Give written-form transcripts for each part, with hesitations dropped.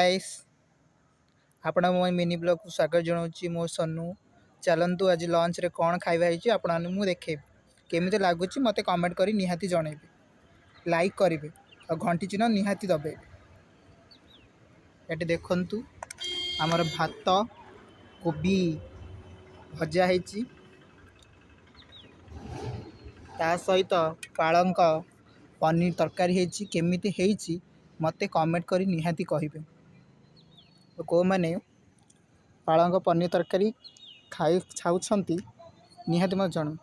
Guys, ଆପଣ ମୋ mini ବ୍ଲଗ୍କୁ ସ୍ୱାଗତ ଜଣାଉଛି। ମୋ ସନୁ। ଚାଲନ୍ତୁ, ଆଜି ଲଞ୍ଚରେ କ'ଣ ଖାଇବା ହେଇଛି ଆପଣମାନଙ୍କୁ ମୁଁ ଦେଖେଇବି। କେମିତି ଲାଗୁଛି ମୋତେ କମେଣ୍ଟ କରି ନିହାତି ଜଣାଇବେ, ଲାଇକ୍ କରିବେ ଆଉ ଘଣ୍ଟି ଚିହ୍ନ ନିହାତି ଦବାଇବେ। ଏଠି ଦେଖନ୍ତୁ, ଆମର ଭାତ କୋବି ଭଜା ହେଇଛି, ତା ସହିତ ପାଳଙ୍ଗ ପନିର ତରକାରୀ ହେଇଛି। କେମିତି ହେଇଛି ମୋତେ କମେଣ୍ଟ କରି ନିହାତି କହିବେ। କେଉଁମାନେ ପାଳଙ୍ଗ ପନିର ତରକାରୀ ଖାଉଛନ୍ତି ନିହାତି ମୋତେ ଜଣାଇବେ।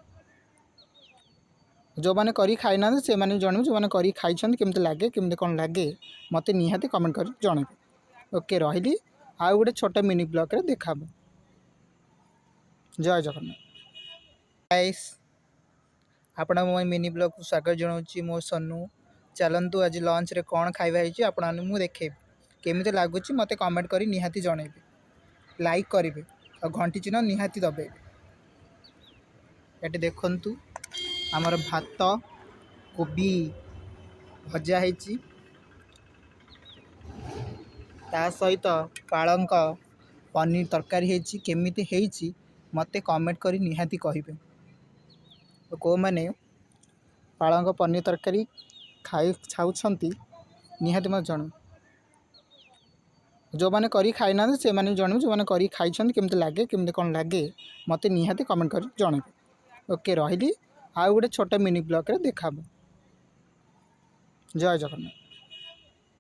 ଯେଉଁମାନେ କରି ଖାଇନାହାନ୍ତି ସେମାନେ ବି ଜଣାଇବେ। ଯେଉଁମାନେ କରି ଖାଇଛନ୍ତି, କେମିତି ଲାଗେ, କେମିତି କ'ଣ ଲାଗେ, ମୋତେ ନିହାତି କମେଣ୍ଟ କରି ଜଣାଇବେ। ଓକେ, ରହିଲି। ଆଉ ଗୋଟେ ଛୋଟ ମିନି ବ୍ଲଗ୍ରେ ଦେଖାହେବ। ଜୟ ଜଗନ୍ନାଥ। ଗାଇସ୍, ଆପଣ ମୋ ମିନି ବ୍ଲଗ୍କୁ ସ୍ୱାଗତ ଜଣାଉଛି। ମୋ ସନୁ। ଚାଲନ୍ତୁ, ଆଜି ଲଞ୍ଚରେ କ'ଣ ଖାଇବା ହେଇଛି ଆପଣମାନଙ୍କୁ ମୁଁ ଦେଖେଇବି। କେମିତି ଲାଗୁଛି ମୋତେ କମେଣ୍ଟ କରି ନିହାତି ଜଣାଇବେ, ଲାଇକ୍ କରିବେ ଆଉ ଘଣ୍ଟି ଚିହ୍ନ ନିହାତି ଦବାଇବେ। ଏଠି ଦେଖନ୍ତୁ, ଆମର ଭାତ କୋବି ଭଜା ହେଇଛି, ତା ସହିତ ପାଳଙ୍ଗ ପନିର ତରକାରୀ ହେଇଛି। କେମିତି ହେଇଛି ମୋତେ କମେଣ୍ଟ କରି ନିହାତି କହିବେ। କେଉଁମାନେ ପାଳଙ୍ଗ ପନିର ତରକାରୀ ଖାଉଛନ୍ତି ନିହାତି ମୋତେ ଜଣାଇବେ। ଯେଉଁମାନେ କରି ଖାଇନାହାନ୍ତି ସେମାନେ ବି ଜଣାଇବେ। ଯେଉଁମାନେ କରି ଖାଇଛନ୍ତି, କେମିତି ଲାଗେ, କେମିତି କ'ଣ ଲାଗେ, ମୋତେ ନିହାତି କମେଣ୍ଟ କରି ଜଣାଇବେ। ଓକେ, ରହିଲି। ଆଉ ଗୋଟେ ଛୋଟ ମିନି ବ୍ଲଗ୍ରେ ଦେଖାହେବ। ଜୟ ଜଗନ୍ନାଥ।